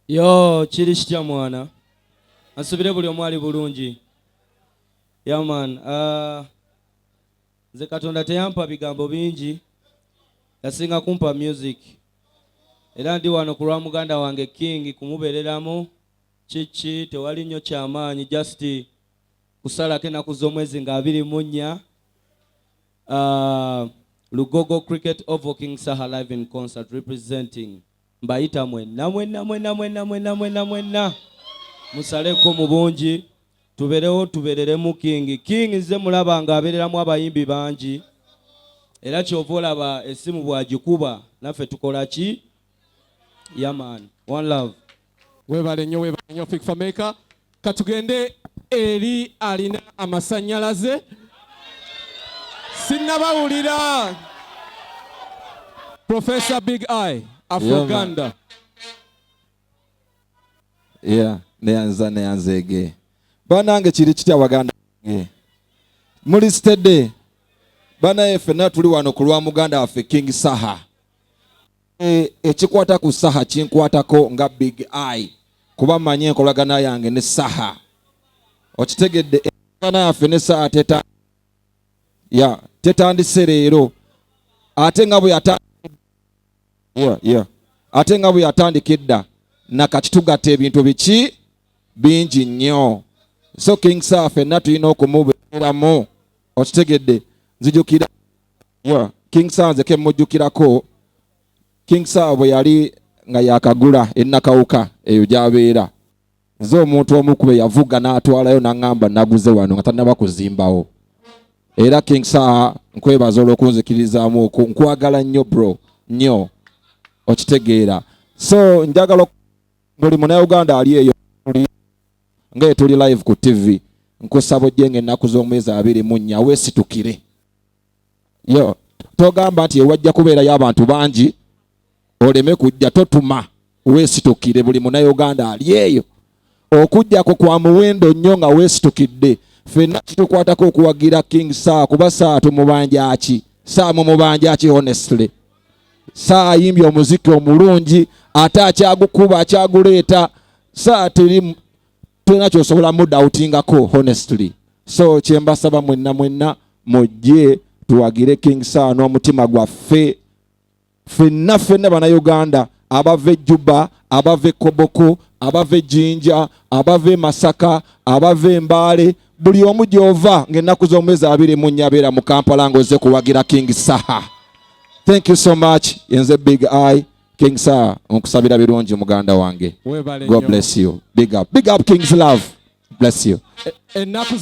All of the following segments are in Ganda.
Yo, kiri kitya mwana? Ansubire buli omu ali bulungi. Yeah man, nze Katonda teyampa bigambo bingi, yasinga kumpa music. Era ndi wano ku lwa muganda wange King kumubeereramu kiki tewali nnyo kyamaanyi just kusalako ennaku z'omwezi nga 24 Lugogo Cricket Oval King Saha live in concert representing mbayita mwenna mwenna mwenna mwenna mwenna mwenna mwenna musaleko mu bungi tuberewo tubereremu King. King nze mulaba nga abeereramu abayimbi bangi era kyova olaba essimu bw'agikuba naffe tukola ki? Yeah man, one love. Webale nnyo, webale nnyo Fik Fameica. Katugende eri alina amasannyalaze. Sinnabawulira. Professor Big Eye, Afroganda. Yeah, neyanza neyanzeege. Banange kiri kitya baganda bange? Muli steady. Banaye ffenna tuli wano ku lwa muganda waffe King Saha. Ekikwata ku Saha kinkwatako nga Big Eye kuba mmanyi enkolagana yange ne Saha. Okitegedde, enkolagana yaffe ne Saha tetandise leero. Ate nga bwe yeah. Ate nga bwe yatandika edda nakati tugatta ebintu biki bingi nnyo. So King Saha ffenna tulina okumubeeramu. Okitegedde, nzijukira King Saha nze ke mmujjukirako. King Saha bwe yali nga yakagula e Nakawuka eyo gy'abeera, nze omuntu omu ku be yavuga n'atwalayo n'aŋŋamba naguze wano nga tannaba kuzimbawo. Era King Saha nkwebaza olw'okunzikirizaamu okwo, nkwagala nnyo bro, nnyo, okitegeera. So njagala buli munnayuganda ali eyo nga tuli live ku TV, nkusaba ojje ng'ennaku z'omwezi 24 weesitukire. Yo togamba nti ewajja kubeerayo abantu bangi oleme kujja, totuma, weesitukire. Buli munnayuganda ali eyo okujjako kwa muwendo nnyo nga weesitukidde. Ffenna kitukwatako okuwagira King Saha kuba Saha tumubanja ki? Saha mumubanja ki? Honestly, Saha ayimbye omuziki omulungi ate akyagukuba akyaguleeta. Saha teri tolina kyosobola mudoutingako honestly. So kyembasaba mwenna mwenna mujje tuwagire King Saha n'omutima gwaffe ffenna ffenna bannayuganda abava e Juba, abava e Koboko, abava e Jinja, abava e Masaka, abava e Mbale, buli omu gy'ova ng'ennaku z'omwezi 24 abeera mu Kampala ng'ozze kuwagira King Saha. Thank you so much. Yenze Big Eye. King Saha, nkusabira birungi muganda wange. Webale God nnyo. bless you. Big up. Big up King's love. Bless you. Ennaku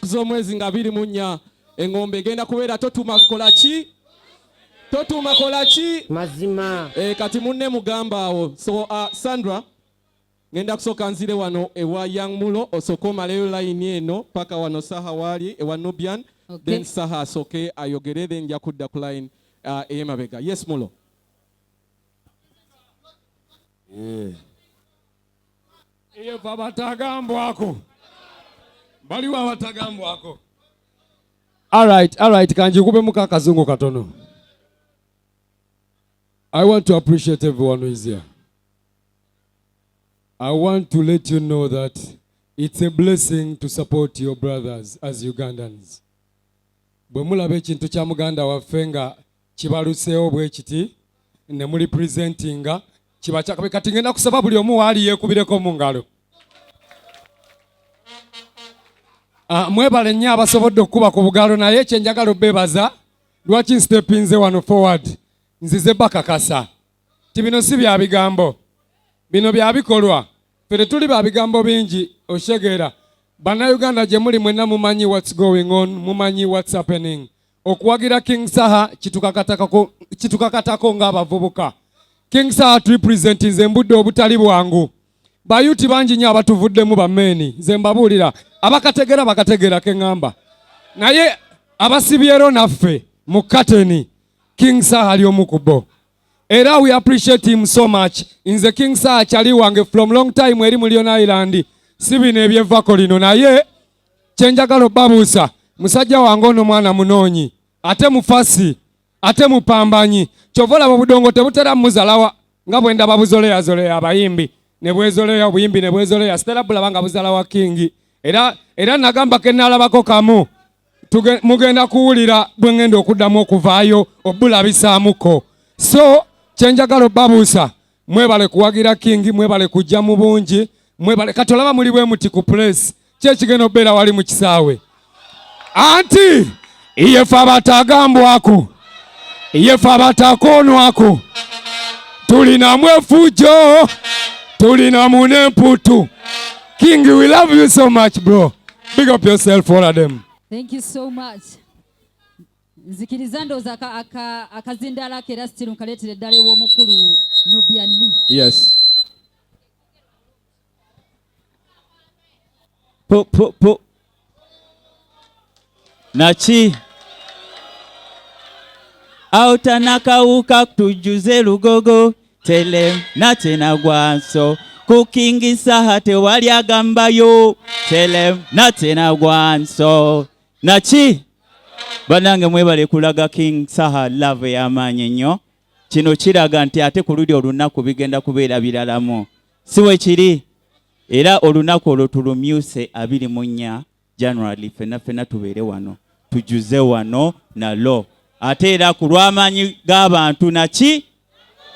z'omwezi nga 24 engombe egenda kubeera totuma kola ki? Totuma kola ki? Mazima. Kati munne mugamba awo. So Sandra, ngenda kusooka nzire wano ewa Young Mulo, osooke omaleyo line eno paka wano Saha waali ewa Nubian. Okay. Then Saha asooke ayogere, then nja kudda ku line ey'emabega. Yes Mulo. Eyo fe abatagambwako baliwo abatagambwako. Alright, kanjikubemu akazungu katono. I want to appreciate everyone who is here. I want to let you know that it's a blessing to support your brothers as Ugandans. Bwe mulaba ekintu kya muganda waffe nga kibaluseewo bwe kiti ne muli presentinga kiba kyakabi. Kati ngenda kusaba buli omu waali yeekubireko mu ngalo. Mwebale nnyo abasobodde okukuba ku bugalo, naye kyenjagala obbeebaza lwaki nstepinze wano forward, nzize bakakasa ti bino si bya bigambo, bino bya bikolwa. Ffe tetuli ba bigambo bingi, oshegeera. Bannayuganda gye muli mwenna mumanyi what's going on, mumanyi what's happening. Okuwagira King Saha kitukakatako ng'abavubuka. King Saha turepresentinze embudde obutali bwangu. Bayuti bangi nnyo abatuvuddemu bameeni, nze mbabuulira abakategera bakategera ke ŋŋamba, naye abasibyero naffe mu kateni King Saha ali omu ku bo, era we appreciate him so much. Nze King Saha kyali wange from long time eri mu Leone Island, si bino ebyevako lino, naye kyenjagala obbabuusa, musajja wange ono mwana munoonyi ate mufasi ate mupambanyi, kyova olaba obudongo tebutera muzalawa. Nga bwe ndaba buzoleyazoleya abayimbi ne bwezoleya obuyimbi ne bwezoleya, sitera bulaba nga buzala wa King. Era era nagamba ke nalabako kamu mugenda kuwulira bwe ngenda okuddamu okuvaayo obulabisaamuko. So kyenjagala obabuusa, mwebale kuwagira King, mwebale kujja mu bungi, mwebale. Kati olaba muli bwe muti ku place, ki ekigenda okubeera wali mu kisaawe? Anti iyefe abatagambwako, iyefe abatakoonwako, tulinamu efujjo, tulinamu n'emputu. King, we love you so much, bro. Big up yourself, all of them. Thank you so much. Nzikiriza ndowooza akazindaalo ako era still nkaleetera eddala ew'omukulu Nubian Lee. Yes. Pu, pu, pu. Naki autanakawuka tujjuze Lugogo tele natenagwanso kukingisaha tewali agambayo tele natenagwanso naki. Banange mwebale kulaga King Saha love ey'amaanyi ennyo. Kino kiraga nti ate ku luli olunaku bigenda kubeera biralamu, si bwe kiri? Era olunaku olwo tulumyuse 24 January, ffenna ffenna tubeere wano, tujuze wano nalo, ate era ku lw'amaanyi g'abantu naki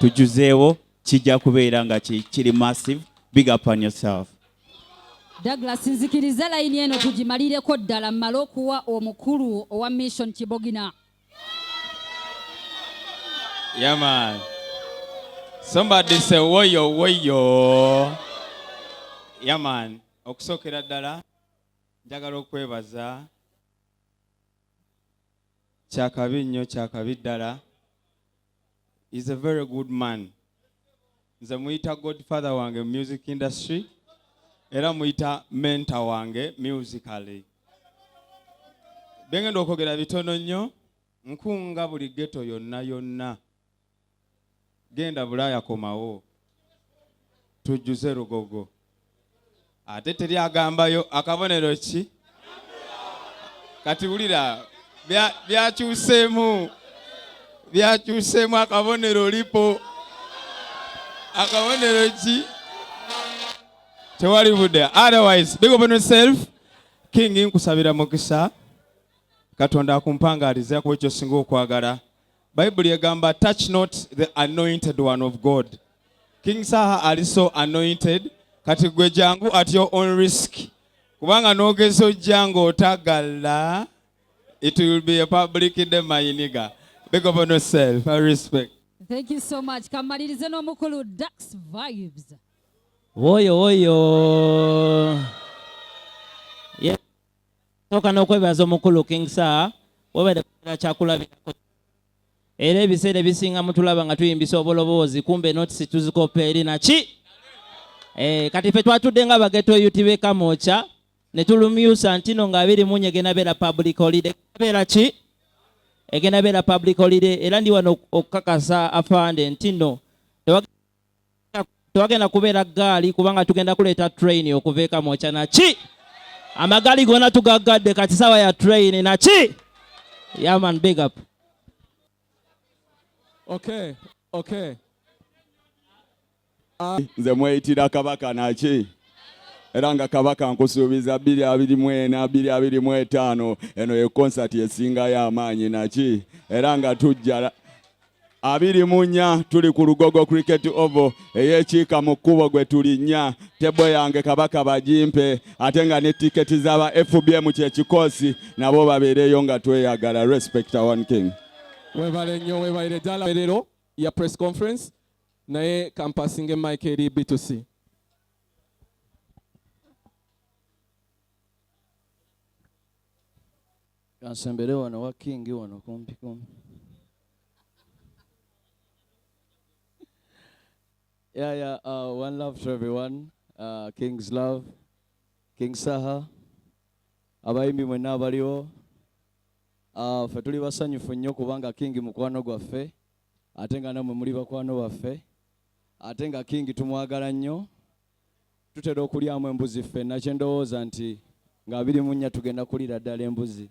tujuzeewo, kijja kubeera nga kiri massive. Big up on yourself. Douglas, nzikiriza layini eno tugimalireko ddala, mmale okuwa omukulu owa Mission Kibogina. Yeah, man. Somebody say, woyo, woyo. Yeah, man. Okusookera ddala, njagala okwebaza kyakabi nnyo, kyakabi ddala. Is a very good man. Nze muyita godfather wange mu music industry, era muyita mentor wange musically. Byengenda okwogera bitono nnyo. Nkunga buli ghetto yonna yonna, genda Bulaaya, komawo tujjuze Lugogo. Ate teri agambayo akabonero ki? Kati wulira, byakyuseemu, byakyuseemu. Akabonero lipo, akabonero ki? Tewali budde. Otherwise, big up on yourself, King. Nkusabira mukisa, Katonda akumpangaalize, akuwa ekyosinga okwagala. Bayibuli egamba, "Touch not the anointed one of God." King Saha ali so anointed. Kati gwe jangu at your own risk, kubanga n'ogeza ojja ng'otagala, it will be a public demayiniga. Big up on yourself. I respect. Thank you so much. Kamalirize n'omukulu Dax Vibes. Woyo woyo. Sooka n'okwebaza omukulu King Saha, webale kubeera kyakulabirako. Era ebiseera ebisinga mutulaba nga tuyimbisa obuloboozi, kumbe notisi tuzikopa eri naki. Kati ffe twatudde nga ba ghetto youth b'e Kamwokya ne tulumyusa nti no nga 24 egenda beera public holiday. Beera ki? Egenda beera public holiday. Era ndi wano okukakasa afande nti no tewagenda kubeera gaali, kubanga tugenda kuleeta train okuva e Kamwokya naki. Amagaali gonna tugaggadde, kati sawa ya train naki. Yeah man, big up. Okay. Nze mweyitira Kabaka naki, era nga Kabaka nkusuubiza 2024, 2025 eno ye concert esingayo amaanyi naki, era nga tujja 24 tuli ku Lugogo Cricket Oval ey'ekiika mu kkubo gwe tulinnya. Table yange Kabaka bagimpe, ate nga ne tiketi z'aba FBM kyekikoosi nabo babeereyo nga tweyagala. Respect one king. Webale nnyo, webalire ddala. Leero ya press conference, naye kampasinge mic eri B2C. Kansembere wano wa King wano kumpi kumpi. Yeah, one love to everyone. King's love, King Saha, abayimbi mwenna abaliwo. Ffe tuli basanyufu nnyo kubanga King mukwano gwaffe, ate nga nammwe muli bakwano baffe, ate nga King tumwagala nnyo. Tutera okulyamu embuzi ffenna, kye ndowooza nti nga 24 tugenda kuliira ddala embuzi.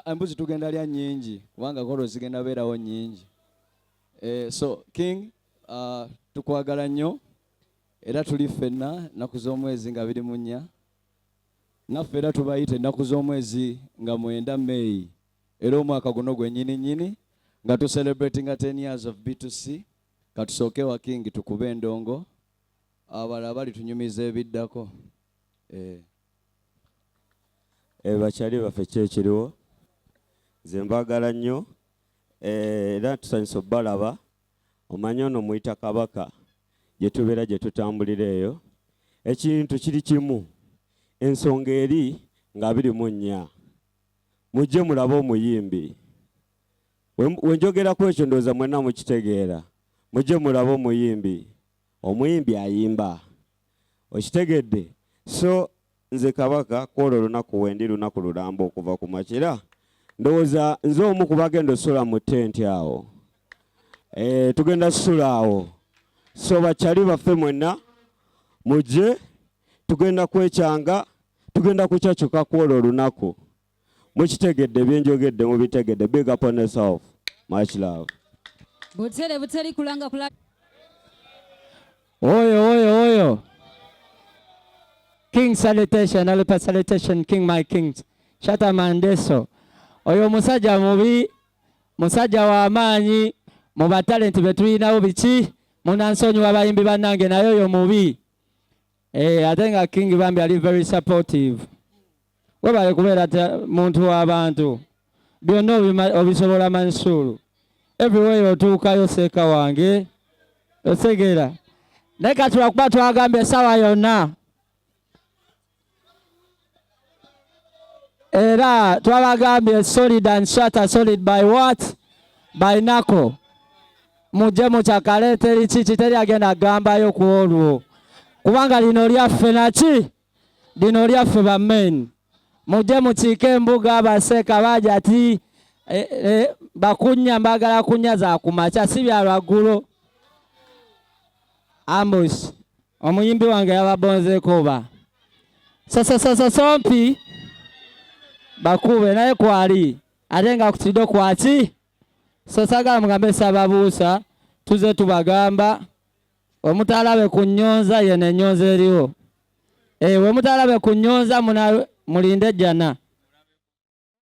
Embuzi tugenda lya nnyingi kubanga kolo zigenda beerawo nnyingi. Eh, so King, tukwagala nnyo era tuli ffenna nnaku z'omwezi nga 24, naffe era tubayita ennaku z'omwezi nga 9 May, era omwaka guno gwennyini nnyini nga tu celebratinga 10 years of B2C. Katusooke wa King tukube endongo, abalala bali tunyumiza ebiddako. Bakyali baffe, ki ekiriwo? Nze mbaagala nnyo, era tusanyusa obbalaba. Omanyi ono muyita kabaka, gye tubeera gye tutambulira eyo. Ekintu kiri kimu, ensonga eri nga 24, mujje mulabe omuyimbi. Wenjogerako ekyo ndowooza mwenna mukitegeera. Mujje mulabe omuyimbi, omuyimbi ayimba, okitegedde? So nze kabaka, kwolwo olunaku wendi lunaku lulamba okuva ku makira. Ndowooza nze omu ku bagenda osula mu tenti awo. Tugenda sula awo. So bakyali baffe mwenna mujje, tugenda kwekyanga, tugenda kukyakyuka kwolwo olunaku. Mukitegedde byenjogedde? Mubitegedde? Big up on yourself, much love. Butere buteri kulanga kula. Oyo, oyo, oyo. King salutation, Alupa salutation, King my kings. Shata Mandeso. Oyo musajja mubi, musajja wa maanyi, mu ba talent be tulinawo biki, munansonyiwa abayimbi bannange, naye oyo mubi. Ate nga King bambi ali very supportive. Webale kubeera muntu w'abantu. Byonna obisobola Mansuulu. Everywhere otuukayo seeka wange. Otegeera. Naye kati lwakuba twagambye essaawa yonna. Era twabagambye solid and shatter solid by what? By nako. Mujje mukyakale, teri kiki, teri agenda agambayo ku olwo. Kubanga lino lyaffe naki? Lino lyaffe ba men. Mujje mukiike embuga, baseeka bajati bakunya, mbagala kunya za kumakya, si bya lwaggulo. Ambush. Omuyimbi wange yababonzeeko ba. Sasasasa sompi bakube naye kwali ate nga kutido kwaki. So sagala mugambe sababuusa, tuze tubagamba omutalabe ku nnyonza yeno ennyonza eriwo. We mutalabe ku nnyonza muna mulinde jjana.